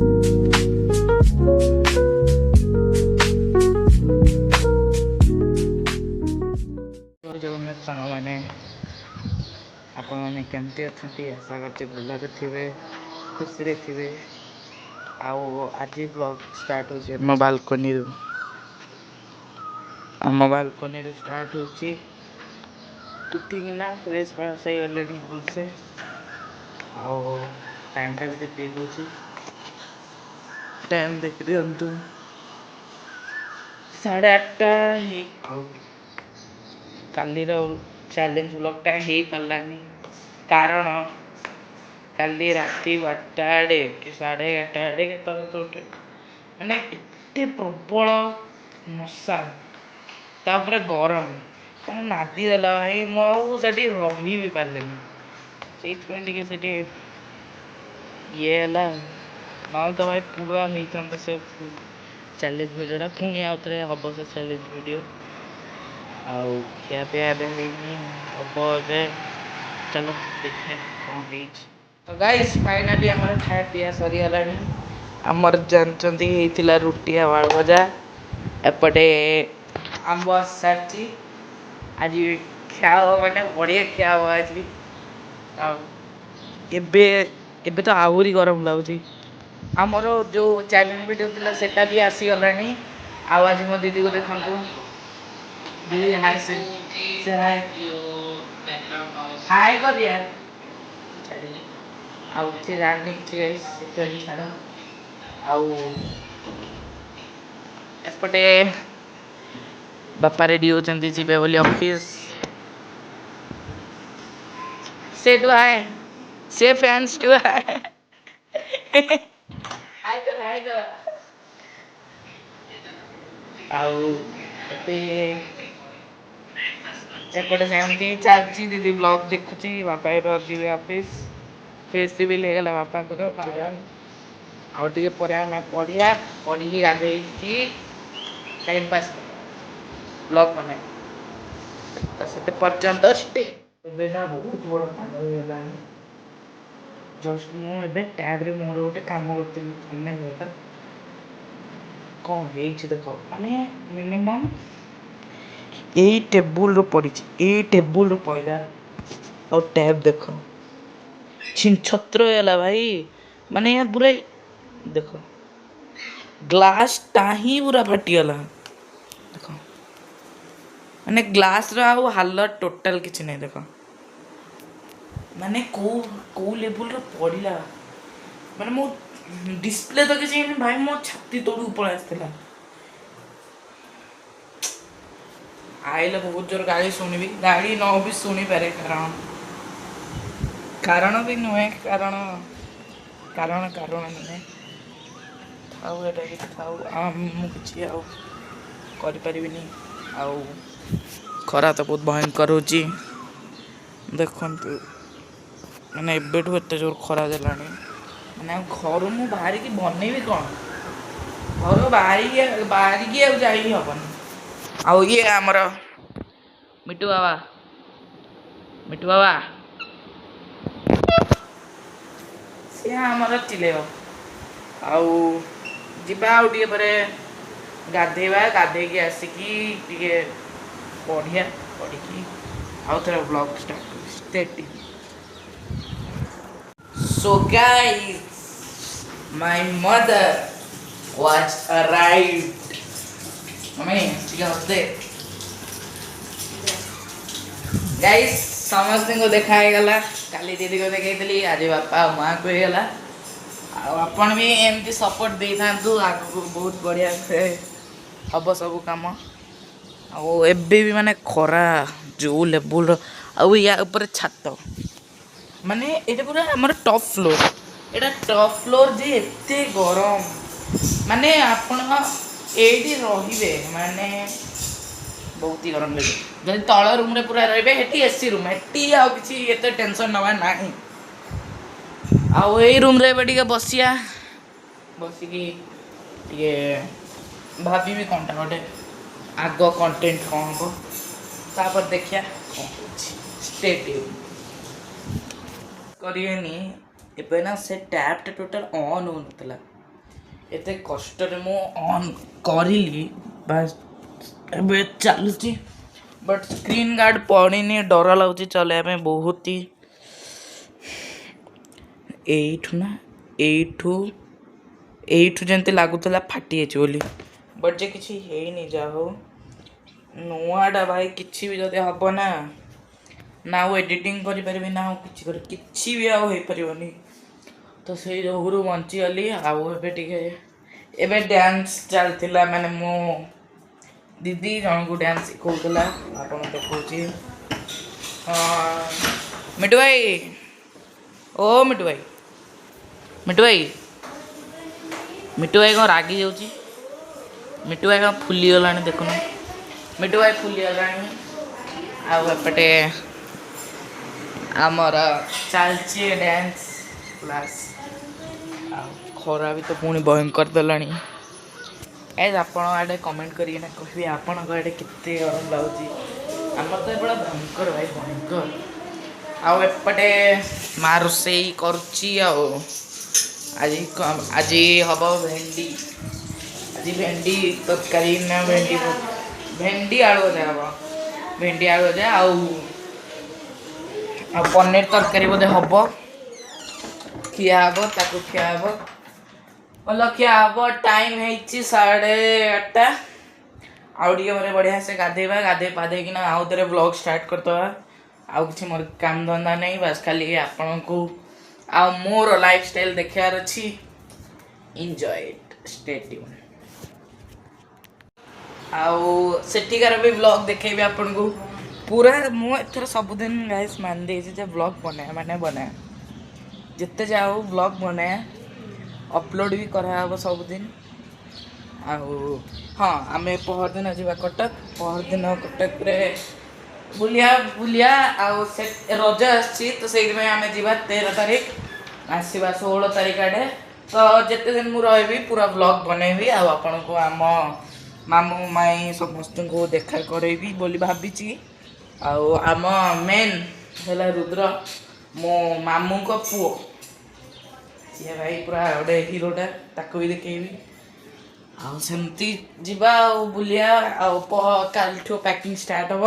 ଜୟ ଜଗନ୍ନାଥ ସାଙ୍ଗମାନେ, ଆପଣମାନେ କେମିତି ଅଛନ୍ତି? ଆଶା କରୁଛି ଭଲରେ ଥିବେ, ଖୁସିରେ ଥିବେ। ଆଉ ଆଜି ବ୍ଲଗ୍ ଷ୍ଟାର୍ଟ ହେଉଛି ଆମ ବାଲକୋନିରୁ। ଆମ ବାଲକୋନିରୁ ଷ୍ଟାର୍ଟ ହେଉଛି। ଉଠିକିନା ଫ୍ରେଶ୍ ଫ୍ରେଶ୍ ହେଇଗଲେଣି ଭଲସେ। ଆଉ ଟାଇମ୍ଟା ବି ଦେଖେଇ ଦେଉଛି। ଟାଇମ୍ ଦେଖିଦିଅନ୍ତୁ, 8:30 ହେଇ। ଆଉ କାଲିର ଚ୍ୟାଲେଞ୍ଜ ବ୍ଲଗ୍ଟା ହେଇପାରିଲାନି, କାରଣ କାଲି ରାତି 12ଟା ଆଡ଼େ କି 11:30 ଆଡ଼େ କେତେବେଳେ ଗୋଟେ, ମାନେ ଏତେ ପ୍ରବଳ ମଶା, ତାପରେ ଗରମ କ'ଣ ନାଦି ଦେଲା ଭାଇ, ମୁଁ ଆଉ ସେଠି ରହି ବି ପାରିଲିନି। ସେଇଥିପାଇଁ ଟିକେ ସେଠି ଇଏ ହେଲା, ନହେଲେ ତ ଭାଇ ପୁରା ହେଇଥାନ୍ତା ସେ ଚ୍ୟାଲେଞ୍ଜ ଭିଡ଼ିଓଟା। ପୁଣି ଆଉ ଥରେ ହେବ ସେ ଚ୍ୟାଲେଞ୍ଜ ଭିଡ଼ିଓ। ଆଉ ଖିଆପିଆ ଏବେ ହେଇନି, ହବ ଏବେ। ଚାଲ ଦେଖିବା କ'ଣ ହେଇଛି। ତ ଗାଇସ୍, ଫାଇନାଲି ଆମର ଖାଇବା ପିଇବା ସରିଗଲାଣି। ଆମର ଜାଣିଛନ୍ତି ହେଇଥିଲା ରୁଟି ଆଉ ଆଳୁ ଭଜା। ଏପଟେ ଆମ୍ବ ଆସିସାରିଛି। ଆଜି ଖିଆ ହବ, ମାନେ ବଢ଼ିଆ ଖିଆ ହବ ଆଜି। ଆଉ ଏବେ ଏବେ ତ ଆହୁରି ଗରମ ଲାଗୁଛି। ଆମର ଯେଉଁ ଚ୍ୟାଲେଞ୍ଜ ଭିଡ଼ିଓ ଥିଲା, ସେଟା ବି ଆସିଗଲାଣି। ଆଉ ଆଜି ମୋ ଦିଦିକୁ ଦେଖନ୍ତୁ। ଦିଦି, ହାଏ। ସେ ହାଏ ହାଏ କରିଆ ଛାଡ଼ିଲି। ଆଉ କିଛି ଜାଣିନି କିଛି ଗାଇସ୍, ସେଥିପାଇଁ ଛାଡ଼। ଆଉ ଏପଟେ ବାପା ରେଡ଼ି ହେଉଛନ୍ତି ଯିବେ ବୋଲି ଅଫିସ୍। ସେ ଟୁ ହାଏ, ସେ ଫ୍ୟାନ୍ସ ଟୁ ହାଏ ହାଏ କର, ହାଏ କର। ଆଉ ଏବେ ଏପଟେ ସେମିତି ଚାଲିଛି। ଦିଦି ବ୍ଲଗ୍ ଦେଖୁଛି। ବାପା ଏବେ ଯିବେ ଅଫିସ୍। ଫେସ୍ ରିଭିଲ୍ ହେଇଗଲା ବାପାଙ୍କର। ଆଉ ଟିକେ ପରେ ଆମେ ପଢ଼ିବା। ପଢ଼ିକି ଗାଧେଇକି ଟାଇମ୍ ପାସ୍ ବ୍ଲଗ୍ ବନାଏ। ତ ସେତେ ପର୍ଯ୍ୟନ୍ତ ଷ୍ଟେ। ଏବେ ନା ବହୁତ ବଡ଼ କାଣ୍ଡ ହେଇଗଲାଣି। ଜଷ୍ଟ ମୁଁ ଏବେ ଟ୍ୟାବ୍ରେ ମୋର ଗୋଟେ କାମ କରୁଥିଲି, ଥମ୍ବନେଲ୍। କ'ଣ ହେଇଛି ଦେଖ। ମାନେ ମିନିମମ୍ ଏଇ ଟେବୁଲରୁ ପଡ଼ିଛି, ଏଇ ଟେବୁଲରୁ ପଡ଼ିଲା ଆଉ ଟ୍ୟାବ୍ ଦେଖ, ଛିନଛତ୍ର ହେଇଗଲା ଭାଇ। ମାନେ ପୁରା ଦେଖ, ଗ୍ଲାସଟା ହିଁ ପୁରା ଫାଟିଗଲା ଦେଖ। ମାନେ ଗ୍ଲାସର ଆଉ ହାଲତ ଟୋଟାଲ କିଛି ନାହିଁ ଦେଖ। ମାନେ କୋଉ କୋଉ ଲେବୁଲର ପଡ଼ିଲା, ମାନେ ମୋ ଡିସପ୍ଲେ ତ କିଛି ହେଇନି ଭାଇ, ମୋ ଛାତି ତଳକୁ ପଳେଇ ଆସିଥିଲା। ଆଇଲେ ବହୁତ ଜୋର ଗାଳି ଶୁଣିବି, ଗାଳି ନ ବି ଶୁଣିପାରେ। କାରଣ ବି ନୁହେଁ, କାରଣ କାରଣ କାରଣ ନୁହେଁ। ଥାଉ, ଏଇଟା ବି ଥାଉ। ମୁଁ କିଛି ଆଉ କରିପାରିବିନି। ଆଉ ଖରା ତ ବହୁତ ଭୟଙ୍କର ହେଉଛି ଦେଖନ୍ତୁ। ମାନେ ଏବେଠୁ ଏତେ ଜୋର ଖରା ଦେଲାଣି। ମାନେ ଆଉ ଘରୁ ମୁଁ ବାହାରିକି ବନେଇବି କ'ଣ? ଘରୁ ବାହାରିକି ବାହାରିକି ଆଉ ଯାଇ ହେବନି। ଆଉ ଇଏ ଆମର ମିଟୁ ବାବା, ମିଟୁ ବାବା, ସିଏ ଆମର ଚିଲେଇବ। ଆଉ ଯିବା, ଆଉ ଟିକେ ପରେ ଗାଧେଇବା। ଗାଧେଇକି ଆସିକି ଟିକେ ପଢ଼ିବା। ପଢ଼ିକି ଆଉ ଥରେ ବ୍ଲଗ୍ ଷ୍ଟାର୍ଟ କରିବି। Stay. So guys, my mother was arrived. Mummy, ଟିକେ ହସଦେ। ଗାଇସ୍, ସମସ୍ତଙ୍କୁ ଦେଖା ହେଇଗଲା। କାଲି ଦିଦିକୁ ଦେଖେଇଥିଲି, ଆଜି ବାପା ଆଉ ମାଆକୁ ହେଇଗଲା। ଆଉ ଆପଣ ବି ଏମିତି ସପୋର୍ଟ ଦେଇଥାନ୍ତୁ, ଆଗକୁ ବହୁତ ବଢ଼ିଆ ସେ ହବ ସବୁ କାମ। ଆଉ ଏବେ ବି ମାନେ ଖରା ଯେଉଁ ଲେବୁଲର, ଆଉ ୟା ଉପରେ ଛାତ, ମାନେ ଏଇଟା ପୁରା ଆମର ଟପ୍ ଫ୍ଲୋର୍। ଏଇଟା ଟପ୍ ଫ୍ଲୋର୍ ଯେ ଏତେ ଗରମ, ମାନେ ଆପଣ ଏଇଠି ରହିବେ ମାନେ ବହୁତ ହି ଗରମ ଲାଗେ। ଯଦି ତଳ ରୁମ୍ରେ ପୁରା ରହିବେ, ସେଠି ଏସି ରୁମ୍, ଏଠି ଆଉ କିଛି ଏତେ ଟେନସନ୍ ନେବାର ନାହିଁ। ଆଉ ଏଇ ରୁମ୍ରେ ଏବେ ଟିକେ ବସିବା। ବସିକି ଟିକେ ଭାବିବି କ'ଣଟା ଗୋଟେ ଆଗ କଣ୍ଟେଣ୍ଟ କ'ଣ ହେବ, ତାପରେ ଦେଖିବା କ'ଣ ହେଉଛି। ଷ୍ଟେ ଟ୍ୟୁନ୍ କରିବେନି। ଏବେ ନା ସେ ଟ୍ୟାବ୍ଟା ଟୋଟାଲ୍ ଅନ୍ ହେଉନଥିଲା। ଏତେ କଷ୍ଟରେ ମୁଁ ଅନ୍ କରିଲି, ବାସ୍ ଏବେ ଚାଲୁଛି। ବଟ୍ ସ୍କ୍ରିନ୍ ଗାର୍ଡ଼ ପଡ଼ିନି, ଡର ଲାଗୁଛି ଚଲେଇବା ପାଇଁ ବହୁତ ହି। ଏଇଠୁ ନା ଏଇଠୁ ଯେମିତି ଲାଗୁଥିଲା ଫାଟି ଯାଇଛି ବୋଲି, ବଟ୍ ଯେ କିଛି ହେଇନି, ଯାହା ହଉ। ନୂଆଟା ଭାଇ, କିଛି ବି ଯଦି ହବ ନା, ନା ଆଉ ଏଡ଼ିଟିଂ କରିପାରିବି ନା ଆଉ କିଛି କରି, କିଛି ବି ଆଉ ହେଇପାରିବନି। ତ ସେଇ ଯୋଗୁରୁ ବଞ୍ଚିଗଲି। ଆଉ ଏବେ ଟିକେ ଏବେ ଡ୍ୟାନ୍ସ ଚାଲିଥିଲା, ମାନେ ମୁଁ ଦିଦି ଜଣଙ୍କୁ ଡ୍ୟାନ୍ସ ଶିଖଉଥିଲା। ଆପଣ ଦେଖାଉଛି। ହଁ ମିଟୁ ଭାଇ, ଓ ମିଟୁ ଭାଇ, ମିଟୁ ଭାଇ, ମିଟୁ ଭାଇ କ'ଣ ରାଗି ଯାଉଛି? ମିଟୁ ଭାଇ କ'ଣ ଫୁଲିଗଲାଣି ଦେଖୁନ। ମିଟୁ ଭାଇ ଫୁଲିଗଲାଣି। ଆଉ ଏପଟେ ଆମର ଚାଲିଛି ଡ୍ୟାନ୍ସ କ୍ଲାସ୍। ଆଉ ଖରା ବି ତ ପୁଣି ଭୟଙ୍କର ଦେଲାଣି। ଏ ଆପଣ ଆଡ଼େ କମେଣ୍ଟ କରିକିନା କହିବେ, ଆପଣଙ୍କ ଆଡ଼େ କେତେ ଗରମ ଲାଗୁଛି? ଆମର ତ ଏପଟେ ଭୟଙ୍କର ଭାଇ, ଭୟଙ୍କର। ଆଉ ଏପଟେ ମା ରୋଷେଇ କରୁଛି। ଆଉ ଆଜି ହବ ଭେଣ୍ଡି, ଆଜି ଭେଣ୍ଡି ତରକାରୀ ନା ଭେଣ୍ଡି ଆଳୁ ଭଜା ହବ। ଭେଣ୍ଡି ଆଳୁ ଭଜା ଆଉ ପନିର ତରକାରୀ ବୋଧେ ହବ। ଖିଆ ହବ, ତାକୁ ଖିଆ ହବ, ଭଲ ଖିଆ ହବ। ଟାଇମ୍ ହେଇଛି 8:30। ଆଉ ଟିକେ ପରେ ବଢ଼ିଆ ସେ ଗାଧେଇବା, ଗାଧେଇ ପାଧେଇକିନା ଆଉ ଥରେ ବ୍ଲଗ୍ ଷ୍ଟାର୍ଟ କରିଦେବା। ଆଉ କିଛି ମୋର କାମ ଧନ୍ଦା ନାହିଁ, ବାସ୍ ଖାଲି ଆପଣଙ୍କୁ ଆଉ ମୋର ଲାଇଫ୍ ଷ୍ଟାଇଲ୍ ଦେଖିବାର ଅଛି। Enjoy it, stay tune. ଆଉ ସେଠିକାର ବି ବ୍ଲଗ୍ ଦେଖେଇବି ଆପଣଙ୍କୁ ପୁରା। ମୁଁ ଏଥର ସବୁଦିନ ଗାଇସ୍ ମାନି ଦେଇଛି ଯେ ବ୍ଲଗ୍ ବନାଏ ମାନେ ବନାଏ, ଯେତେ ଯାହା ହଉ ବ୍ଲଗ୍ ବନାଏ, ଅପଲୋଡ଼ ବି କରାହେବ ସବୁଦିନ। ଆଉ ହଁ, ଆମେ ପହରଦିନ ଯିବା କଟକ। ପହରଦିନ କଟକରେ ବୁଲିବା ବୁଲିବା। ଆଉ ସେ ରଜ ଆସିଛି ତ ସେଇଥିପାଇଁ ଆମେ ଯିବା 13 ତାରିଖ, ଆସିବା 16 ତାରିଖ ଆଡ଼େ। ତ ଯେତେ ଦିନ ମୁଁ ରହିବି ପୁରା ବ୍ଲଗ୍ ବନେଇବି ଆଉ ଆପଣଙ୍କୁ ଆମ ମାମୁଁ ମାଇଁ ସମସ୍ତଙ୍କୁ ଦେଖା କରେଇବି ବୋଲି ଭାବିଛି। ଆଉ ଆମ ମେନ୍ ହେଲା ରୁଦ୍ର, ମୋ ମାମୁଁଙ୍କ ପୁଅ। ସିଏ ଭାଇ ପୁରା ଗୋଟେ ହିରୋଟା, ତାକୁ ବି ଦେଖେଇବି। ଆଉ ସେମିତି ଯିବା ଆଉ ବୁଲିବା। ଆଉ କାଲିଠୁ ପ୍ୟାକିଂ ଷ୍ଟାର୍ଟ ହବ।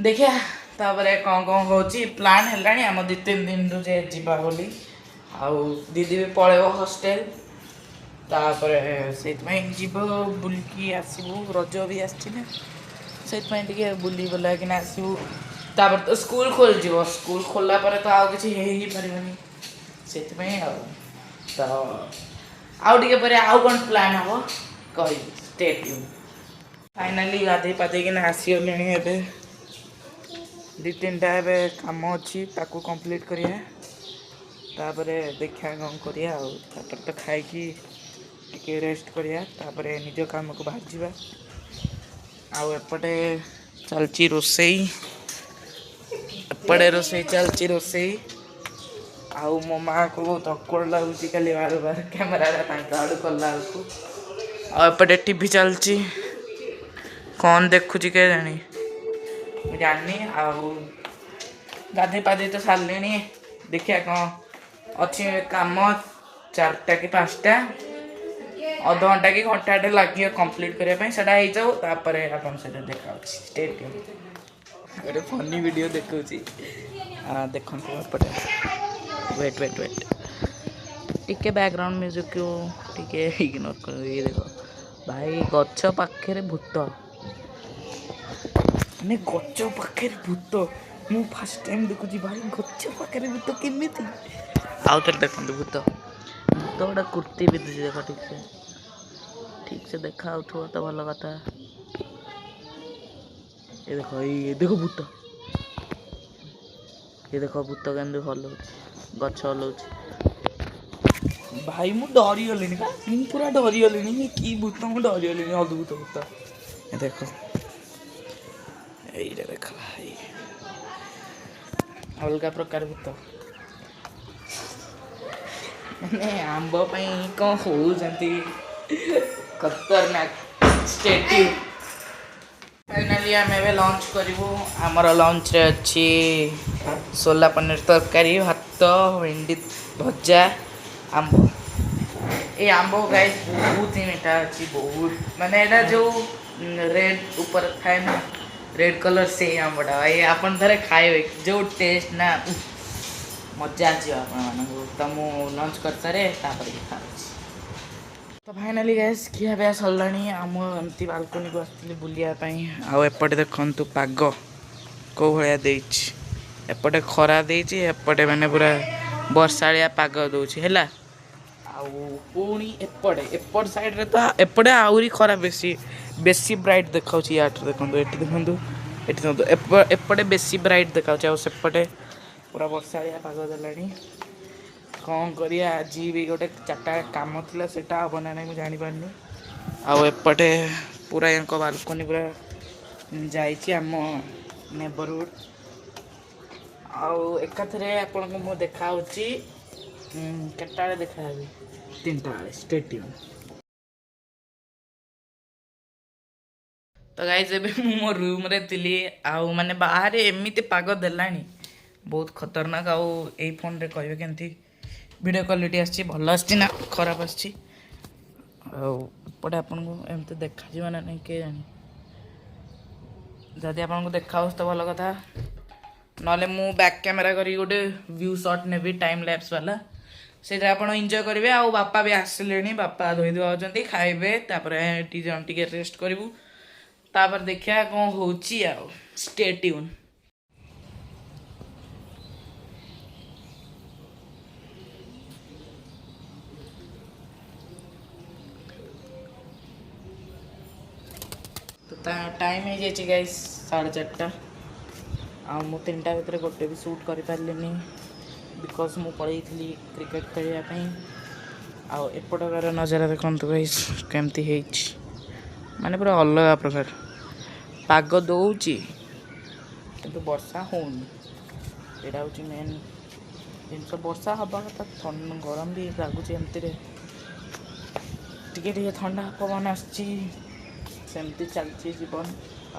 ଦେଖିବା ତାପରେ କ'ଣ କ'ଣ ହେଉଛି। ପ୍ଲାନ୍ ହେଲାଣି ଆମ 2-3 ଦିନରୁ ଯେ ଯିବା ବୋଲି। ଆଉ ଦିଦି ବି ପଳେଇବ ହଷ୍ଟେଲ ତାପରେ, ସେଇଥିପାଇଁ ଯିବ, ବୁଲିକି ଆସିବୁ। ରଜ ବି ଆସିଛି ନା, ସେଇଥିପାଇଁ ଟିକେ ବୁଲି ବୁଲାକିନା ଆସିବୁ। ତାପରେ ତ ସ୍କୁଲ ଖୋଲିଯିବ। ସ୍କୁଲ ଖୋଲିଲା ପରେ ତ ଆଉ କିଛି ହେଇ ହିଁ ପାରିବନି, ସେଥିପାଇଁ। ଆଉ ତ ଆଉ ଟିକେ ପରେ ଆଉ କ'ଣ ପ୍ଲାନ୍ ହବ କହିବି, stay tune. Finally ଗାଧେଇ ପାଧେଇକିନା ଆସିଗଲିଣି। ଏବେ ଦୁଇ ତିନିଟା ଏବେ କାମ ଅଛି, ତାକୁ କମ୍ପ୍ଲିଟ୍ କରିବା। ତାପରେ ଦେଖିବା କ'ଣ କରିବା। ଆଉ ତାପରେ ତ ଖାଇକି ଟିକେ ରେଷ୍ଟ କରିବା, ତାପରେ ନିଜ କାମକୁ ବାହାରିଯିବା। ଆଉ ଏପଟେ ଚାଲିଛି ରୋଷେଇ, ଏପଟେ ରୋଷେଇ ଚାଲିଛି ରୋଷେଇ। ଆଉ ମୋ ମାଆକୁ ବହୁତ ଅକ୍ୱାର୍ଡ଼ ଲାଗୁଛି ଖାଲି ବାର ବାର କ୍ୟାମେରାଟା ତାଙ୍କ ଆଡ଼ୁ କଲା ବେଳକୁ। ଆଉ ଏପଟେ ଟିଭି ଚାଲିଛି, କ'ଣ ଦେଖୁଛି କେଜାଣି ମୁଁ ଜାଣିନି। ଆଉ ଗାଧେଇ ପାଧେଇ ତ ସାରିଲିଣି। ଦେଖିବା କ'ଣ ଅଛି କାମ। 4ଟା କି 5ଟା, ଅଧଘଣ୍ଟା କି ଘଣ୍ଟାଟେ ଲାଗିବ କମ୍ପ୍ଲିଟ୍ କରିବା ପାଇଁ। ସେଇଟା ହେଇଯାଉ, ତାପରେ ଆପଣଙ୍କ ସହିତ ଦେଖା ହେଉଛି। Stay tune. ଗୋଟେ ଫନି ଭିଡ଼ିଓ ଦେଖାଉଛି, ଦେଖନ୍ତୁ ଏପଟେ। ୱେଟ୍ ୱେଟ୍ ୱେଟ୍, ଟିକେ ବ୍ୟାକଗ୍ରାଉଣ୍ଡ ମ୍ୟୁଜିକ୍କୁ ଟିକେ ଇଗ୍ନୋର କର। ଇଏ ଦେଖ ଭାଇ, ଗଛ ପାଖରେ ଭୂତ, ମାନେ ଗଛ ପାଖରେ ଭୂତ। ମୁଁ ଫାର୍ଷ୍ଟ ଟାଇମ୍ ଦେଖୁଛି ଭାଇ, ଗଛ ପାଖରେ ଭୂତ କେମିତି? ଆଉ ଥରେ ଦେଖନ୍ତୁ ଭୂତ। ଭୂତ ଗୋଟେ କୁର୍ତ୍ତି ପିନ୍ଧୁଛି, ଦେଖ। ଠିକ୍ ସେ ଦେଖା ଯାଉଥିବ ତ ଭଲ କଥା। ଏ ଦେଖ, ଏଇ ଦେଖ ଭୂତ। ଏ ଦେଖ ଭୂତ କେମିତି ହଲଉଛି, ଗଛ ହଲଉଛି। ଭାଇ, ମୁଁ ଡରିଗଲିଣି, ମୁଁ ପୁରା ଡରିଗଲିଣି। ଇଏ କି ଭୂତ? ମୁଁ ଡରିଗଲିଣି। ଅଦ୍ଭୁତ ଭୂତ। ଏ ଦେଖ, ଏଇଟା ଦେଖ ଭାଇ, ଅଲଗା ପ୍ରକାର ଭୂତ। ମାନେ ଆମ୍ବ ପାଇଁ କ'ଣ ହଉଛନ୍ତି, ଖତରନାକ। Stay tune. Finally ଆମେ ଏବେ ଲଞ୍ଚ କରିବୁ। ଆମର ଲଞ୍ଚରେ ଅଛି ସୋଲା ପନିର ତରକାରୀ, ଭାତ, ଭେଣ୍ଡି ଭଜା, ଆମ୍ବ। ଏ ଆମ୍ବ ଗାଇସ୍ ବହୁତ ହିଁ ମିଠା ଅଛି, ବହୁତ। ମାନେ ଏଇଟା ଯେଉଁ ରେଡ୍ ଉପରେ ଥାଏ ନା, ରେଡ୍ କଲର୍, ସେଇ ଆମ୍ବଟା ଭାଇ। ଆପଣ ଥରେ ଖାଇବେ, ଯେଉଁ ଟେଷ୍ଟ ନା, ଉଫ୍, ମଜା ଆସିବ ଆପଣମାନଙ୍କୁ। ତ ମୁଁ ଲଞ୍ଚ କରିସାରେ, ତାପରେ ଦେଖାହେଉଛି। ତ ଫାଇନାଲି ଗାଇସ୍, ଖିଆ ପିଆ ସରିଲାଣି ଆଉ ମୁଁ ଏମିତି ବାଲକୋନିକୁ ଆସିଥିଲି ବୁଲିବା ପାଇଁ। ଆଉ ଏପଟେ ଦେଖନ୍ତୁ ପାଗ କେଉଁ ଭଳିଆ ଦେଇଛି। ଏପଟେ ଖରା ଦେଇଛି, ଏପଟେ ମାନେ ପୁରା ବର୍ଷାଳିଆ ପାଗ ଦେଉଛି ହେଲା। ଆଉ ପୁଣି ଏପଟେ ଏପଟ ସାଇଡ଼୍ରେ ତ ଏପଟେ ଆହୁରି ଖରା ବେଶୀ ବେଶୀ ବ୍ରାଇଟ୍ ଦେଖାଉଛି ୟାଠୁ। ଦେଖନ୍ତୁ ଏଠି, ଦେଖନ୍ତୁ ଏଠି, ଦେଖନ୍ତୁ ଏପଟେ ବେଶୀ ବ୍ରାଇଟ୍ ଦେଖାଉଛି ଆଉ ସେପଟେ ପୁରା ବର୍ଷାଳିଆ ପାଗ ଦେଲାଣି। କ'ଣ କରିବା? ଆଜି ବି ଗୋଟେ ଚାରିଟା କାମ ଥିଲା, ସେଟା ହେବ ନା ନାହିଁ ମୁଁ ଜାଣିପାରୁନି। ଆଉ ଏପଟେ ପୁରା ୟାଙ୍କ ବାଲକୋନି ପୁରା ଯାଇଛି ଆମ ନେବରହୁଡ଼। ଆଉ ଏକାଥରେ ଆପଣଙ୍କୁ ମୁଁ ଦେଖାହେଉଛି। କେତେଟା ବେଳେ ଦେଖାହେବି? 3ଟା ବେଳେ। Stay tune. ତ ଗାଇଜ୍, ଏବେ ମୁଁ ମୋ ରୁମ୍ରେ ଥିଲି ଆଉ ମାନେ ବାହାରେ ଏମିତି ପାଗ ଦେଲାଣି, ବହୁତ ଖତରନାକ। ଆଉ ଏଇ ଫୋନ୍ରେ କହିବେ କେମିତି ଭିଡ଼ିଓ କ୍ୱାଲିଟି ଆସିଛି, ଭଲ ଆସିଛି ନା ଖରାପ ଆସିଛି? ଆଉ ଏପଟେ ଆପଣଙ୍କୁ ଏମିତି ଦେଖାଯିବ ନା ନାହିଁ କିଏ ଜାଣି। ଯଦି ଆପଣଙ୍କୁ ଦେଖାହେଉଛି ତ ଭଲ କଥା, ନହେଲେ ମୁଁ ବ୍ୟାକ୍ କ୍ୟାମେରା କରିକି ଗୋଟେ ଭ୍ୟୁ ସଟ୍ ନେବି ଟାଇମ୍ ଲ୍ୟାପ୍ସ ବାଲା, ସେଇଟା ଆପଣ ଏନ୍ଜୟ କରିବେ। ଆଉ ବାପା ବି ଆସିଲେଣି, ବାପା ଧୋଇ ଧୁଆ ହେଉଛନ୍ତି, ଖାଇବେ, ତାପରେ ଏଠି ଜଣ ଟିକେ ରେଷ୍ଟ କରିବୁ, ତାପରେ ଦେଖିବା କ'ଣ ହେଉଛି। ଆଉ ଷ୍ଟେ ଟ୍ୟୁନ୍। ତ ଟାଇମ୍ ହେଇଯାଇଛି ଗାଇସ୍ 4:30। ଆଉ ମୁଁ 3ଟା ଭିତରେ ଗୋଟେ ବି ସୁଟ୍ କରିପାରିଲିନି, because ମୁଁ ପଳେଇଥିଲି କ୍ରିକେଟ୍ ଖେଳିବା ପାଇଁ। ଆଉ ଏପଟକାର ନଜାରା ଦେଖନ୍ତୁ ଗାଇସ୍ କେମିତି ହେଇଛି, ମାନେ ପୁରା ଅଲଗା ପ୍ରକାର ପାଗ ଦେଉଛି କିନ୍ତୁ ବର୍ଷା ହେଉନି। ଏଇଟା ହେଉଛି ମେନ୍ ଜିନିଷ। ବର୍ଷା ହେବା କଥା, ଗରମ ବି ଲାଗୁଛି। ଏମିତିରେ ଟିକେ ଟିକେ ଥଣ୍ଡା ପବନ ଆସୁଛି, ସେମିତି ଚାଲିଛି ଜୀବନ।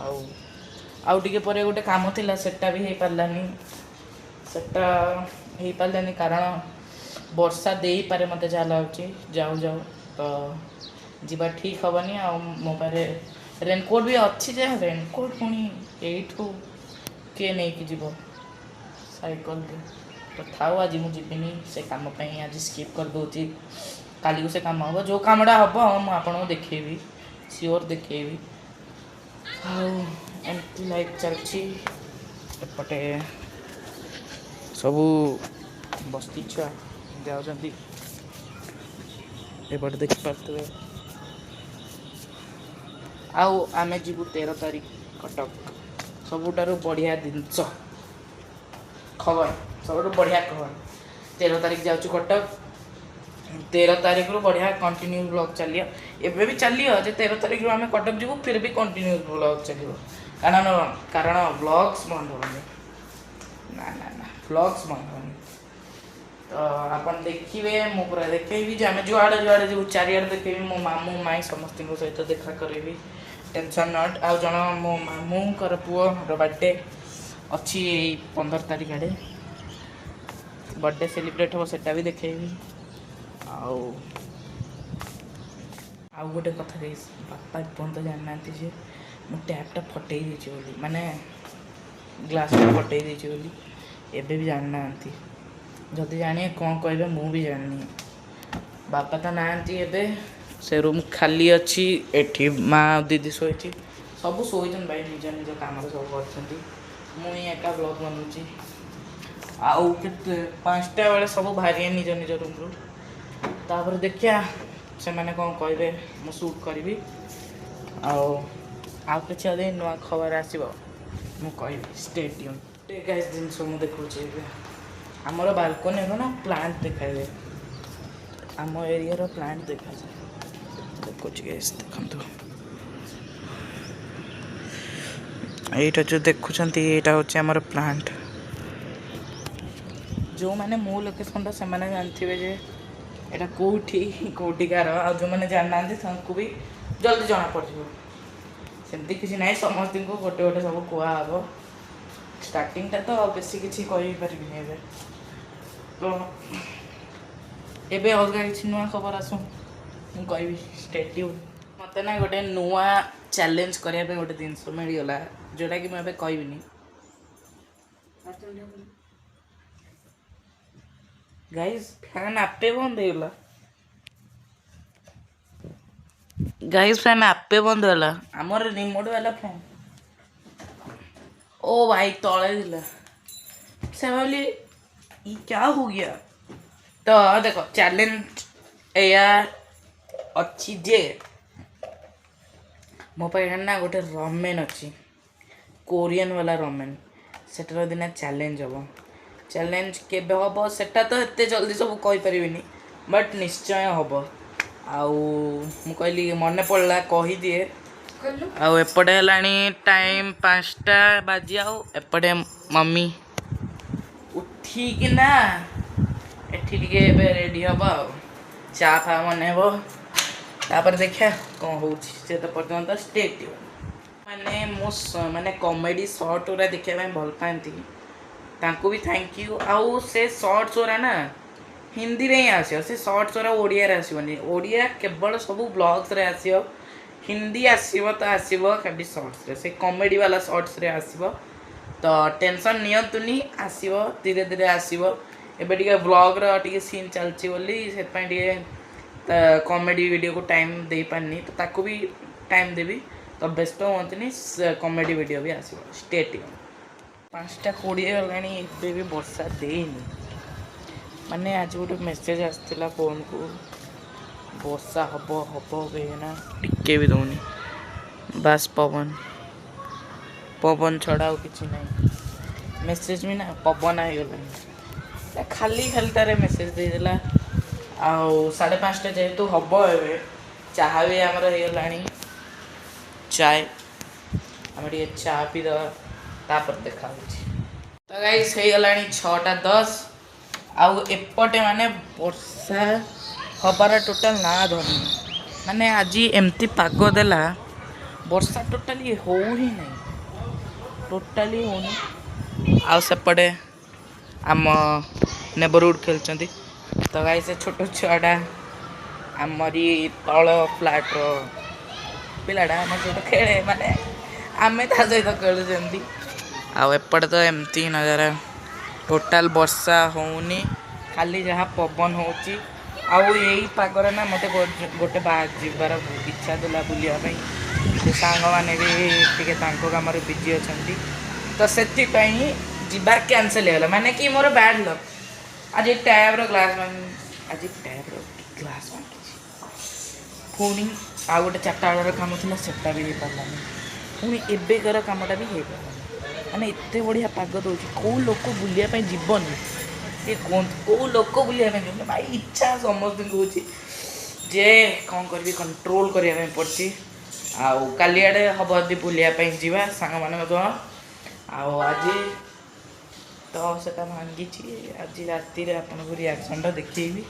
ଆଉ ଆଉ ଟିକେ ପରେ ଗୋଟେ କାମ ଥିଲା, ସେଟା ବି ହେଇପାରିଲାନି। ସେଟା ହେଇପାରିଲାନି କାରଣ ବର୍ଷା ଦେଇପାରେ ମୋତେ ଯାହା ଲାଗୁଛି ଯାଉ ଯାଉ, ତ ଯିବା ଠିକ୍ ହେବନି। ଆଉ ମୋ ପାଖରେ ରେନକୋଟ୍ ବି ଅଛି ଯେ ରେନକୋଟ୍ ପୁଣି ଏଇଠୁ କିଏ ନେଇକି ଯିବ ସାଇକେଲରେ? ତ ଥାଉ, ଆଜି ମୁଁ ଯିବିନି ସେ କାମ ପାଇଁ, ଆଜି ସ୍କିପ୍ କରିଦେଉଛି। କାଲିକୁ ସେ କାମ ହେବ। ଯେଉଁ କାମଟା ହେବ ମୁଁ ଆପଣଙ୍କୁ ଦେଖେଇବି, ସିଓର ଦେଖେଇବି। ଆଉ ଏମିତି ଲାଇଫ୍ ଚାଲିଛି। ଏପଟେ ସବୁ ବସ୍ତି ଛୁଆ ଯାଉଛନ୍ତି, ଏପଟେ ଦେଖିପାରୁଥିବେ। ଆଉ ଆମେ ଯିବୁ 13 ତାରିଖ କଟକ। ସବୁଠାରୁ ବଢ଼ିଆ ଜିନିଷ ଖବର, ସବୁଠୁ ବଢ଼ିଆ ଖବର, 13 ତାରିଖ ଯାଉଛୁ କଟକ। 13 ତାରିଖରୁ ବଢ଼ିଆ କଣ୍ଟିନ୍ୟୁ ବ୍ଲଗ୍ ଚାଲିବ। ଏବେ ବି ଚାଲିବ ଯେ 13 ତାରିଖରୁ ଆମେ କଟକ ଯିବୁ, ଫିର୍ ବି କଣ୍ଟିନ୍ୟୁ ବ୍ଲଗ୍ ଚାଲିବ। କାରଣ ବ୍ଲଗ୍ସ ବନ୍ଦ ହେବନି। ନା ନା ନା, ବ୍ଲଗ୍ସ ବନ୍ଦ ହେବନି। ତ ଆପଣ ଦେଖିବେ, ମୁଁ ପୁରା ଦେଖେଇବି ଯେ ଆମେ ଯୁଆଡ଼େ ଯୁଆଡ଼େ ଯିବୁ ଚାରିଆଡ଼େ ଦେଖେଇବି। ମୋ ମାମୁଁ ମାଇଁ ସମସ୍ତଙ୍କ ସହିତ ଦେଖା କରିବି, ଟେନସନ୍ not. ଆଉ ଜଣ ମୋ ମାମୁଁଙ୍କର ପୁଅର ବାର୍ଥଡେ ଅଛି ଏଇ 15 ତାରିଖ ଆଡ଼େ, ବର୍ଥଡେ ସେଲିବ୍ରେଟ୍ ହେବ, ସେଟା ବି ଦେଖେଇବି। ଆଉ ଆଉ ଗୋଟେ କଥା ଗାଇସ୍, ବାପା ଏପର୍ଯ୍ୟନ୍ତ ଜାଣିନାହାନ୍ତି ଯେ ମୁଁ ଟ୍ୟାପ୍ଟା ଫଟେଇ ଦେଇଛି ବୋଲି, ମାନେ ଗ୍ଲାସ୍ଟା ଫଟେଇ ଦେଇଛି ବୋଲି ଏବେ ବି ଜାଣିନାହାନ୍ତି। ଯଦି ଜାଣିବେ କ'ଣ କହିବେ ମୁଁ ବି ଜାଣିନି। ବାପା ତ ନାହାନ୍ତି ଏବେ, ସେ ରୁମ୍ ଖାଲି ଅଛି। ଏଠି ମା ଆଉ ଦିଦି ଶୋଇଛି। ସବୁ ଶୋଇଛନ୍ତି ଭାଇ, ନିଜ ନିଜ କାମରେ ସବୁ କରିଛନ୍ତି। ମୁଁ ହିଁ ଏକା ବ୍ଲଗ୍ ବନଉଛି। ଆଉ କେତେ 5ଟା ବେଳେ ସବୁ ବାହାରିବେ ନିଜ ନିଜ ରୁମ୍ରୁ, ତାପରେ ଦେଖିବା ସେମାନେ କ'ଣ କହିବେ, ମୁଁ ସୁଟ୍ କରିବି। ଆଉ ଆଉ କିଛି ଯଦି ନୂଆ ଖବର ଆସିବ ମୁଁ କହିବି। Stay tune guys. ଜିନିଷ ମୁଁ ଦେଖାଉଛି ଏବେ, ଆମର ବାଲକୋନିର ନା ପ୍ଲାଣ୍ଟ ଦେଖାଯାଏ, ଆମ ଏରିଆର ପ୍ଲାଣ୍ଟ ଦେଖାଯାଏ। ଦେଖୁଛି ଗାଇସ୍, ଦେଖନ୍ତୁ, ଏଇଟା ଯେଉଁ ଦେଖୁଛନ୍ତି ଏଇଟା ହେଉଛି ଆମର ପ୍ଲାଣ୍ଟ। ଯେଉଁମାନେ ମୋ ଲୋକେସନ୍ଟା ସେମାନେ ଜାଣିଥିବେ ଯେ ଏଇଟା କେଉଁଠି କେଉଁଠିକାର, ଆଉ ଯେଉଁମାନେ ଜାଣିନାହାନ୍ତି ତାଙ୍କୁ ବି ଜଲ୍ଦି ଜଣାପଡ଼ିଯିବ। ସେମିତି କିଛି ନାହିଁ, ସମସ୍ତଙ୍କୁ ଗୋଟେ ଗୋଟେ ସବୁ କୁହାହେବ। ଷ୍ଟାର୍ଟିଂଟା ତ ବେଶୀ କିଛି କହିପାରିବିନି ଏବେ ତ। ଏବେ ଅଲଗା କିଛି ନୂଆ ଖବର ଆସୁ, ମୁଁ କହିବି। Stay tune. ମୋତେ ନା ଗୋଟେ ନୂଆ ଚ୍ୟାଲେଞ୍ଜ କରିବା ପାଇଁ ଗୋଟେ ଜିନିଷ ମିଳିଗଲା, ଯେଉଁଟାକି ମୁଁ ଏବେ କହିବିନି। ଗାଇସ୍, ଫ୍ୟାନ୍ ଆପେ ବନ୍ଦ ହେଇଗଲା। ଗାଇସ୍, ଫ୍ୟାନ୍ ଆପେ ବନ୍ଦ ହେଲା। ଆମର ରିମୋଟ୍ ବାଲା ଫ୍ୟାନ୍। ଓ ଭାଇ, ତଳେ ଥିଲା। ସେ ଭାବିଲି ये क्या हो गया। ତ ଦେଖ, ଚ୍ୟାଲେଞ୍ଜ ଏଇଆ ଅଛି ଯେ ମୋ ପାଖରେ ନା ଗୋଟେ ରମେନ୍ ଅଛି, କୋରିଆନ୍ ବାଲା ରମେନ୍। ସେଟାର ଦିନେ ଚ୍ୟାଲେଞ୍ଜ ହେବ। ଚ୍ୟାଲେଞ୍ଜ କେବେ ହେବ ସେଟା ତ ଏତେ ଜଲ୍ଦି ସବୁ କହିପାରିବିନି, ବଟ୍ ନିଶ୍ଚୟ ହେବ। ଆଉ ମୁଁ କହିଲି, ମନେ ପଡ଼ିଲା, କହିଦିଏ। ଆଉ ଏପଟେ ହେଲାଣି ଟାଇମ୍ 5ଟା ବାଜି, ଆଉ ଏପଟେ ମମି ଉଠିକିନା ଏଠି ଟିକେ ଏବେ ରେଡ଼ି ହେବ ଆଉ ଚା ଫା ବନେଇବ। ତାପରେ ଦେଖିବା କ'ଣ ହେଉଛି। ସେତେ ପର୍ଯ୍ୟନ୍ତ ଷ୍ଟେ ଟ୍ୟୁନ୍। ମାନେ ମୁଁ ମାନେ କମେଡ଼ି ସର୍ଟ ଗୁଡ଼ା ଦେଖିବା ପାଇଁ ଭଲ ପାଆନ୍ତି, ତାଙ୍କୁ ବି thank you. ଆଉ ସେ ସର୍ଟସ୍ ଗୁଡ଼ା ନା ହିନ୍ଦୀରେ ହିଁ ଆସିବ, ସେ ସର୍ଟସ୍ ଗୁଡ଼ା ଓଡ଼ିଆରେ ଆସିବନି। ଓଡ଼ିଆ କେବଳ ସବୁ ବ୍ଲଗ୍ସରେ ଆସିବ। ହିନ୍ଦୀ ଆସିବ ତ ଆସିବ ଖାଲି ସର୍ଟସରେ, ସେ କମେଡ଼ି ବାଲା ସର୍ଟସରେ ଆସିବ। ତ ଟେନସନ୍ ନିଅନ୍ତୁନି, ଆସିବ, ଧୀରେ ଧୀରେ ଆସିବ। ଏବେ ଟିକେ ବ୍ଲଗ୍ର ଟିକେ ସିନ୍ ଚାଲିଛି ବୋଲି ସେଥିପାଇଁ ଟିକେ କମେଡ଼ି ଭିଡ଼ିଓକୁ ଟାଇମ୍ ଦେଇପାରିନି। ତ ତାକୁ ବି ଟାଇମ୍ ଦେବି, ତ ବ୍ୟସ୍ତ ହୁଅନ୍ତୁନି, କମେଡ଼ି ଭିଡ଼ିଓ ବି ଆସିବ। Stay tune. 5ଟା 20 ହେଲାଣି, ଏବେ ବି ବର୍ଷା ଦେଇନି। ମାନେ ଆଜି ଗୋଟେ ମେସେଜ୍ ଆସିଥିଲା ଫୋନ୍କୁ, ବର୍ଷା ହବ ହବ କହିକିନା, ଟିକେ ବି ଦେଉନି। ବାସ୍ ପବନ, ପବନ ଛଡ଼ା ଆଉ କିଛି ନାହିଁ। ମେସେଜ୍ ବି ନା ପବନ ହେଇଗଲାଣି। ଖାଲି ଖାଲିଟାରେ ମେସେଜ୍ ଦେଇଦେଲା। ଆଉ 5:30 ଯେହେତୁ ହବ, ଏବେ ଚାହା ବି ଆମର ହେଇଗଲାଣି। ଚାଏ, ଆମେ ଟିକେ ଚା ପିଇଦେବା, ତାପରେ ଦେଖା ହେଉଛି। ତ ଗାଇସ୍, ହେଇଗଲାଣି 6ଟା 10, ଆଉ ଏପଟେ ମାନେ ବର୍ଷା ହବାର ଟୋଟାଲ୍ ନାଁ ଧରୁନି। ମାନେ ଆଜି ଏମିତି ପାଗ ଦେଲା, ବର୍ଷା ଟୋଟାଲି ହଉ ହିଁ ନାହିଁ, ଟୋଟାଲି ହଉନି। ଆଉ ସେପଟେ ଆମ ନେବରହୁଡ଼ ଖେଳୁଛନ୍ତି। ତ ଗାଇସ୍, ସେ ଛୋଟ ଛୁଆଟା ଆମରି ତଳ ଫ୍ଲାଟ୍ର ପିଲାଟା, ଆମ ସହିତ ଖେଳେ, ମାନେ ଆମେ ତା ସହିତ ଖେଳୁଛନ୍ତି। ଆଉ ଏପଟେ ତ ଏମିତି ନଜାରା, ଟୋଟାଲ୍ ବର୍ଷା ହେଉନି, ଖାଲି ଯାହା ପବନ ହେଉଛି। ଆଉ ଏଇ ପାଗରେ ନା ମୋତେ ଗୋଟେ ବାହାର ଯିବାର ଇଚ୍ଛା ଥିଲା ବୁଲିବା ପାଇଁ। ସେ ସାଙ୍ଗମାନେ ବି ଟିକେ ତାଙ୍କ କାମରେ ବିଜି ଅଛନ୍ତି, ତ ସେଥିପାଇଁ ଯିବା କ୍ୟାନସେଲ୍ ହେଇଗଲା। ମାନେ କି ମୋର ବ୍ୟାଡ଼୍ ଲକ୍, ଆଜି ଟ୍ୟାବ୍ର ଗ୍ଲାସ୍ ଆଜି ଟ୍ୟାବ୍ର ଗ୍ଲାସ୍ ଭାଙ୍ଗିଛି। ପୁଣି ଆଉ ଗୋଟେ 4ଟା ବେଳର କାମ ଥିଲା, ସେଟା ବି ହେଇପାରିଲାନି। ପୁଣି ଏବେକାର କାମଟା ବି ହେଇପାରିଲାନି। ମାନେ ଏତେ ବଢ଼ିଆ ପାଗ ଦେଉଛି, କେଉଁ ଲୋକ ବୁଲିବା ପାଇଁ ଯିବନି ଟିକେ କୁହନ୍ତୁ? କେଉଁ ଲୋକ ବୁଲିବା ପାଇଁ ଯିବନି ଭାଇ? ଇଚ୍ଛା ସମସ୍ତଙ୍କୁ ହେଉଛି ଯେ କ'ଣ କରିବି, କଣ୍ଟ୍ରୋଲ୍ କରିବା ପାଇଁ ପଡ଼ୁଛି। ଆଉ କାଲି ଆଡ଼େ ହେବ ଯଦି ବୁଲିବା ପାଇଁ ଯିବା ସାଙ୍ଗମାନଙ୍କ ସହ। ଆଉ ଆଜି ତ ସେଟା ଭାଙ୍ଗିଛି। ଆଜି ରାତିରେ ଆପଣଙ୍କୁ ରିଆକ୍ସନ୍ଟା ଦେଖେଇବି।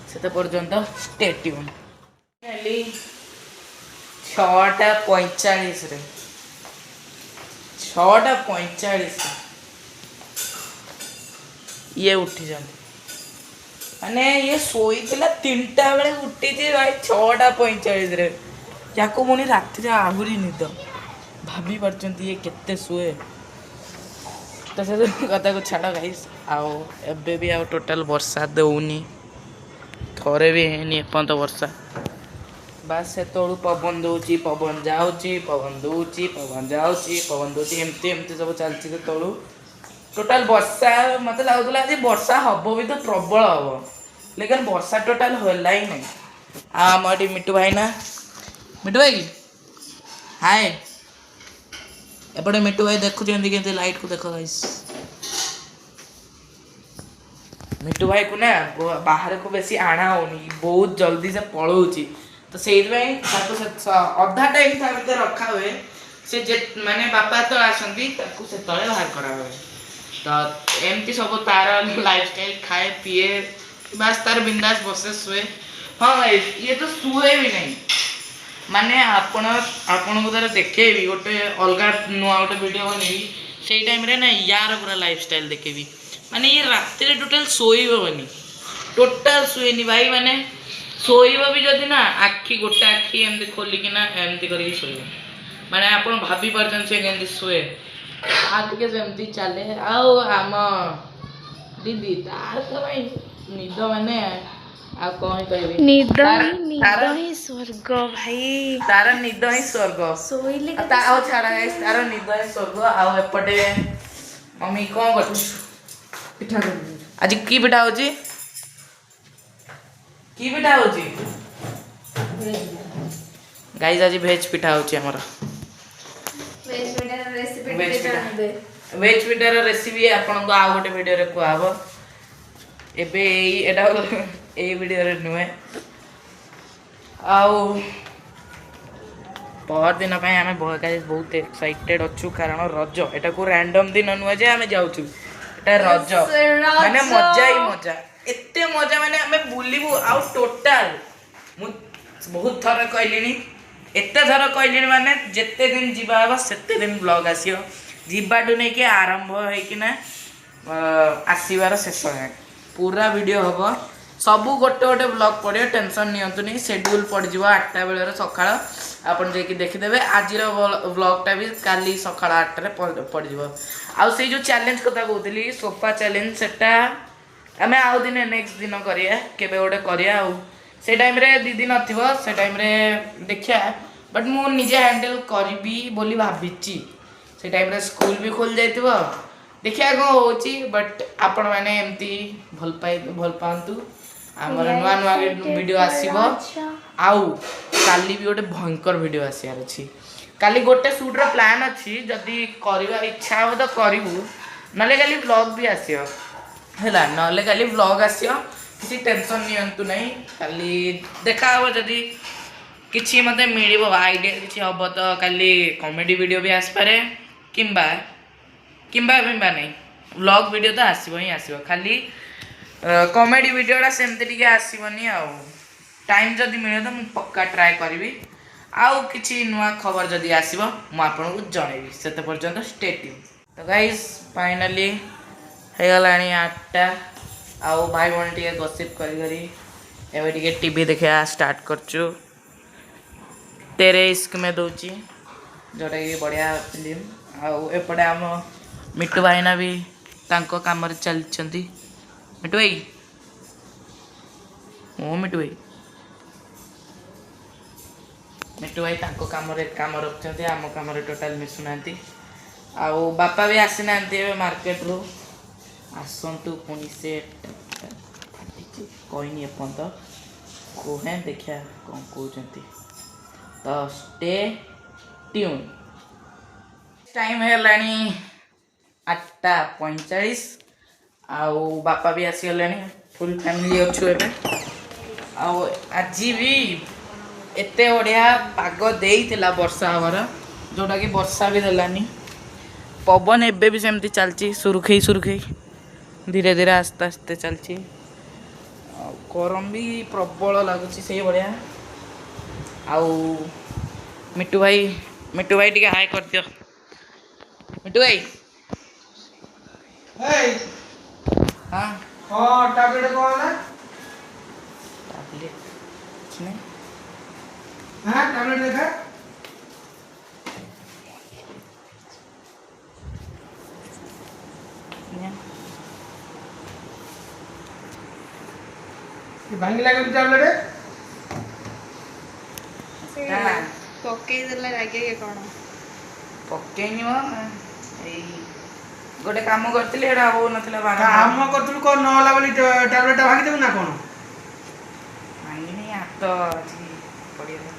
ସେତେ ପର୍ଯ୍ୟନ୍ତ ଷ୍ଟେ ଟ୍ୟୁନ୍। ଫାଇନାଲି 6ଟା 45ରେ, 6ଟା 45 ଇଏ ଉଠିଛନ୍ତି। ମାନେ ଇଏ ଶୋଇଥିଲା 3ଟା ବେଳେ, ଉଠିଛି ଭାଇ 6ଟା 45ରେ। ୟାକୁ ପୁଣି ରାତିରେ ଆହୁରି ନିଦ। ଭାବି ପାରୁଛନ୍ତି ଇଏ କେତେ ଶୁଏ? ତ ସେ କଥାକୁ ଛାଡ଼ ଗାଇସ୍। ଆଉ ଏବେ ବି ଆଉ ଟୋଟାଲ୍ ବର୍ଷା ଦେଉନି, ଥରେ ବି ହେଇନି ଏପର୍ଯ୍ୟନ୍ତ ବର୍ଷା। ବାସ୍ ସେତେବେଳୁ ପବନ ଦେଉଛି, ପବନ ଯାଉଛି, ପବନ ଦେଉଛି, ପବନ ଯାଉଛି, ପବନ ଦେଉଛି, ଏମିତି ଏମିତି ସବୁ ଚାଲିଛି ସେତେବେଳୁ। ଟୋଟାଲ୍ ବର୍ଷା, ମୋତେ ଲାଗୁଥିଲା ଆଜି ବର୍ଷା ହବ ବି ତ ପ୍ରବଳ ହବ, ଲେକିନ୍ ବର୍ଷା ଟୋଟାଲ୍ ହେଲା ହିଁ ନାହିଁ। ଆଉ ଆମ ଏଠି ମିଟୁ ଭାଇ ନା, ମିଟୁ ଭାଇ ହାଏ। ଏପଟେ ମିଟୁ ଭାଇ ଦେଖୁଛନ୍ତି କେମିତି ଲାଇଟ୍କୁ। ଦେଖ ଗାଇସ୍, ମିଟୁ ଭାଇକୁ ନା ବାହାରକୁ ବେଶୀ ଆଣା ହଉନି, ବହୁତ ଜଲ୍ଦି ସେ ପଳଉଛି। ତ ସେଇଥିପାଇଁ ତାକୁ ଅଧା ଟାଇମ୍ ତା ଭିତରେ ରଖା ହୁଏ। ସେ ଯେ ମାନେ ବାପା ଯେତେବେଳେ ଆସନ୍ତି, ତାକୁ ସେତେବେଳେ ବାହାର କରା ହୁଏ। ତ ଏମିତି ସବୁ ତାର ଲାଇଫଷ୍ଟାଇଲ୍, ଖାଏ ପିଏ, ବାସ୍ ତାର ବିନ୍ଦାସ ବସେ ଶୁଏ। ହଁ ଭାଇ, ଇଏ ତ ଶୁଏ ବି ନାହିଁ। ମାନେ ଆପଣଙ୍କୁ ତାର ଦେଖେଇବି, ଗୋଟେ ଅଲଗା ନୂଆ ଗୋଟେ ଭିଡ଼ିଓ ବନେଇବି। ସେଇ ଟାଇମ୍ରେ ନା ୟାର ପୁରା ଲାଇଫଷ୍ଟାଇଲ୍ ଦେଖେଇବି। ମାନେ ଇଏ ରାତିରେ ଟୋଟାଲ୍ ଶୋଇବନି। ଟୋଟାଲ ଶୁଏନି ଭାଇ। ମାନେ ଶୋଇବ ବି ଯଦି ନା, ଆଖି ଗୋଟେ ଆଖି ଏମିତି ଖୋଲିକିନା ଏମିତି କରିକି ଶୋଇବ। ମାନେ ଆପଣ ଭାବି ପାରୁଛନ୍ତି ସେ କେମିତି ଶୁଏ। ଆଉ ଟିକେ ସେମିତି ଚାଲେ। ଆଉ ଆମ ଦିଦି, ତାର ତ ଭାଇ ନିଦ, ମାନେ ଆଉ କଣ ହିଁ କହିବି। ନିଦ ତାର ହିଁ ନିଦ ତାର ହିଁ ସ୍ୱର୍ଗ ଭାଇ। ତାର ନିଦ ହିଁ ସ୍ୱର୍ଗ। ଶୋଇଲେ ଆଉ ତା ଆଉ ଛାଡ଼ guys, ତାର ନିଦ ହିଁ ସ୍ୱର୍ଗ। ଆଉ ଏପଟେ ମମି କଣ କରୁଛୁ? ପିଠା କରିବି। ଆଜି କି ପିଠା ହଉଛି? କି ପିଠା ହଉଛି ଗାଇଜ? ଆଜି ଭେଜ ପିଠା ହଉଛି ଆମର। ଭେଜ ପିଠା, ଭେଜ ପିଠାର ରେସିପି ଆପଣଙ୍କୁ ଆଉ ଗୋଟେ ଭିଡ଼ିଓରେ କୁହାହବ। ଏବେ ଏଇ ଏଇଟା ଏଇ ଭିଡ଼ିଓରେ ନୁହେଁ। ଆଉ ପରଦିନ ପାଇଁ ଆମେ ଗାଇଜ ବହୁତ ଏକ୍ସାଇଟେଡ୍ ଅଛୁ, କାରଣ ରଜ। ଏଟାକୁ ରାଣ୍ଡମ୍ ଦିନ ନୁହେଁ ଯେ ଆମେ ଯାଉଛୁ। ଏଟା ରଜ ମାନେ ମଜା ହିଁ ମଜା, ଏତେ ମଜା, ମାନେ ଆମେ ବୁଲିବୁ। ଆଉ ଟୋଟାଲ ମୁଁ ବହୁତ ଥର କହିଲିଣି, ଏତେ ଥର କହିଲିଣି, ମାନେ ଯେତେ ଦିନ ଯିବା ହବ ସେତେ ଦିନ ବ୍ଲଗ୍ ଆସିବ। ଯିବାଠୁ ନେଇକି ଆରମ୍ଭ ହେଇକିନା ଆସିବାର ଶେଷ ଯାଏଁ ପୁରା ଭିଡ଼ିଓ ହବ। ସବୁ ଗୋଟେ ଗୋଟେ ବ୍ଲଗ୍ ପଡ଼ିବ, ଟେନସନ୍ ନିଅନ୍ତୁନି। ସେଡ୍ୟୁଲ୍ ପଡ଼ିଯିବ 8ଟା ବେଳର ସକାଳ, ଆପଣ ଯାଇକି ଦେଖିଦେବେ। ଆଜିର ବ୍ଲଗ୍ଟା ବି କାଲି ସକାଳ 8ଟାରେ ପଡ଼ିଯିବ। ଆଉ ସେଇ ଯେଉଁ ଚ୍ୟାଲେଞ୍ଜ କଥା କହୁଥିଲି, ସୋଫା ଚ୍ୟାଲେଞ୍ଜ, ସେଟା ଆମେ ଆଉ ଦିନେ ନେକ୍ସଟ ଦିନ କରିବା, କେବେ ଗୋଟେ କରିବା। ଆଉ ସେ ଟାଇମ୍ରେ ଦିଦି ନଥିବ, ସେ ଟାଇମ୍ରେ ଦେଖିବା। ବଟ୍ ମୁଁ ନିଜେ ହ୍ୟାଣ୍ଡେଲ୍ କରିବି ବୋଲି ଭାବିଛି। ସେ ଟାଇମ୍ରେ ସ୍କୁଲ ବି ଖୋଲି ଯାଇଥିବ, ଦେଖିବା କ'ଣ ହେଉଛି। ବଟ୍ ଆପଣମାନେ ଏମିତି ଭଲ ପାଆନ୍ତୁ, ଆମର ନୂଆ ନୂଆ ଭିଡ଼ିଓ ଆସିବ। ଆଉ କାଲି ବି ଗୋଟେ ଭୟଙ୍କର ଭିଡ଼ିଓ ଆସିବାର ଅଛି। କାଲି ଗୋଟେ ସୁଟ୍ର ପ୍ଲାନ୍ ଅଛି, ଯଦି କରିବା ଇଚ୍ଛା ହେବ ତ କରିବୁ, ନହେଲେ କାଲି ବ୍ଲଗ୍ ବି ଆସିବ। ହେଲା, ନହେଲେ କାଲି ବ୍ଲଗ୍ ଆସିବ, କିଛି ଟେନସନ୍ ନିଅନ୍ତୁ ନାହିଁ। କାଲି ଦେଖା ହେବ, ଯଦି କିଛି ମୋତେ ମିଳିବ ଆଇଡ଼ିଆ କିଛି ହେବ ତ କାଲି କମେଡ଼ି ଭିଡ଼ିଓ ବି ଆସିପାରେ, କିମ୍ବା ନାହିଁ, ବ୍ଲଗ୍ ଭିଡ଼ିଓ ତ ଆସିବ ହିଁ ଆସିବ। ଖାଲି କମେଡ଼ି ଭିଡ଼ିଓଟା ସେମିତି ଟିକେ ଆସିବନି। ଆଉ ଟାଇମ୍ ଯଦି ମିଳିବ ତ ମୁଁ ପକ୍କା ଟ୍ରାଏ କରିବି। ଆଉ କିଛି ନୂଆ ଖବର ଯଦି ଆସିବ ମୁଁ ଆପଣଙ୍କୁ ଜଣେଇବି। ସେତେ ପର୍ଯ୍ୟନ୍ତ ଷ୍ଟେ ଟ୍ୟୁନ୍। ତ ଗାଇସ୍, ଫାଇନାଲି ହେଇଗଲାଣି 8ଟା। ଆଉ ଭାଇ ଭଉଣୀ ଟିକେ ଗସିପ୍ କରି କରି ଏବେ ଟିକେ ଟିଭି ଦେଖିବା ଷ୍ଟାର୍ଟ କରୁଛୁ। ତେରେ ଇସ୍କ ମେ ଦେଉଛି, ଯେଉଁଟାକି ବଢ଼ିଆ ଫିଲ୍ମ। ଆଉ ଏପଟେ ଆମ ମିଟୁ ଭାଇନା ବି ତାଙ୍କ କାମରେ ଚାଲିଛନ୍ତି। ମିଟୁ ଭାଇ, ଓ ମିଟୁ ଭାଇ, ମିଟୁ ଭାଇ ତାଙ୍କ କାମରେ କାମ ରଖୁଛନ୍ତି, ଆମ କାମରେ ଟୋଟାଲ ମିଶୁନାହାନ୍ତି। ଆଉ ବାପା ବି ଆସିନାହାନ୍ତି ଏବେ ମାର୍କେଟରୁ, ଆସନ୍ତୁ। ପୁଣି ସେ ଫାଟିଛି କହିନି ଏପର୍ଯ୍ୟନ୍ତ, କୁହେ, ଦେଖିବା କ'ଣ କହୁଛନ୍ତି। ତ ଷ୍ଟେ ଟ୍ୟୁନ୍। ଟାଇମ୍ ହେଲାଣି 8:45, ଆଉ ବାପା ବି ଆସିଗଲେଣି। ଫୁଲ୍ ଫ୍ୟାମିଲି ଅଛୁ ଏବେ। ଆଉ ଆଜି ବି ଏତେ ବଢ଼ିଆ ପାଗ ଦେଇଥିଲା ବର୍ଷା ହେବାର, ଯେଉଁଟାକି ବର୍ଷା ବି ଦେଲାନି। ପବନ ଏବେ ବି ସେମିତି ଚାଲିଛି, ସୁରୁଖେଇ ସୁରୁଖେଇ ଧୀରେ ଧୀରେ ଆସ୍ତେ ଆସ୍ତେ ଚାଲିଛି। ଆଉ ଗରମ ବି ପ୍ରବଳ ଲାଗୁଛି ସେଇଭଳିଆ। ଆଉ ମିଟୁ ଭାଇ, ମିଟୁ ଭାଇ ଟିକେ ହାଏ କରିଦିଅ ମିଟୁ ଭାଇ। ଏଇ। ହଁ। ହଁ, ଟ୍ୟାବଲେଟ୍ କଣ ହେଲା? ଟ୍ୟାବଲେଟ୍ କିଛି ନାହିଁ। ହଁ, ଟ୍ୟାବଲେଟ୍ ଦେଖା। ନିଅ। ଭାଙ୍ଗିଲା କେମିତି ଟ୍ୟାବଲେଟ୍? ନା। ପକେଇଦେଲା ରାଗିକି କଣ? ପକେଇନି ମ, ଏଇ ଗୋଟେ କାମ କରିଥିଲି, ଏଇଟା ହଉନଥିଲା ବାରମ୍ବାର। କାମ କରୁଥିଲୁ, କଣ ନହେଲା ବୋଲି ଟ୍ୟାବଲେଟ୍ଟା ଭାଙ୍ଗିଦେବୁ ନା କଣ? ଭାଙ୍ଗିନି, ହାତ ଆଜି ପଡ଼ିଗଲା।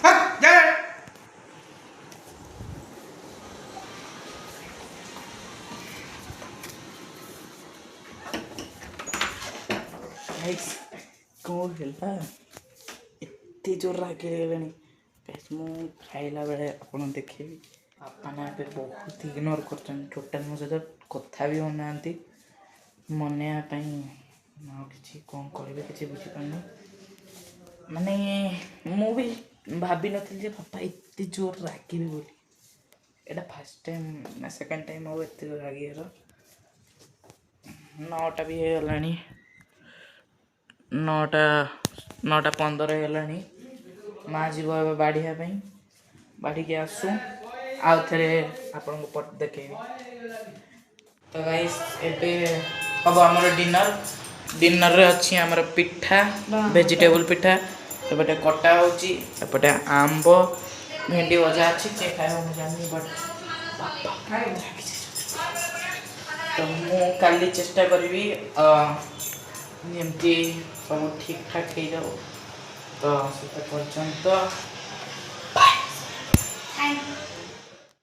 ହଟ୍, ଯା। ଗାଇସ୍, କ'ଣ ହେଲା, ଏତେ ଜୋର ରାଗିଗଲେଣି। ଗାଇସ୍, ମୁଁ ଖାଇଲା ବେଳେ ଆପଣ ଦେଖେଇବି। ବାପା ନା ଏବେ ବହୁତ ଇଗ୍ନୋର କରୁଛନ୍ତି, ଟୋଟାଲ ମୋ ସହିତ କଥା ବି ହେଉନାହାନ୍ତି। ମନେଇବା ପାଇଁ ଆଉ କିଛି କ'ଣ କହିବି କିଛି ବୁଝିପାରୁନି। ମାନେ ମୁଁ ବି ଭାବିନଥିଲି ଯେ ବାପା ଏତେ ଜୋର ରାଗିବେ ବୋଲି। ଏଇଟା ଫାର୍ଷ୍ଟ ଟାଇମ୍ ନା ସେକେଣ୍ଡ ଟାଇମ୍ ଆଉ ଏତେ ଜୋର ରାଗିବାର। 9ଟା ବି ହେଇଗଲାଣି। 9ଟା, 9:15 ହେଇଗଲାଣି। ମା ଯିବ ଏବେ ବାଢ଼ିବା ପାଇଁ। ବାଢ଼ିକି ଆସୁ, ଆଉ ଥରେ ଆପଣଙ୍କୁ ପଟ ଦେଖେଇବି। ତ ଗାଇସ୍, ଏବେ ହବ ଆମର ଡିନର୍। ଡିନର୍ରେ ଅଛି ଆମର ପିଠା, ଭେଜିଟେବୁଲ୍ ପିଠା। ଏପଟେ କଟା ହେଉଛି, ଏପଟେ ଆମ୍ବ, ଭେଣ୍ଡି ଭଜା ଅଛି। କିଏ ଖାଇବ ମୁଁ ଜାଣିନି, ବଟ୍ ବାପା ରାଗିଯାଇଛନ୍ତି। ତ ମୁଁ କାଲି ଚେଷ୍ଟା କରିବି ଯେମିତି ସବୁ ଠିକ୍ ଠାକ୍ ହେଇଯାଉ। ତ ସେତେ ପର୍ଯ୍ୟନ୍ତ। Thank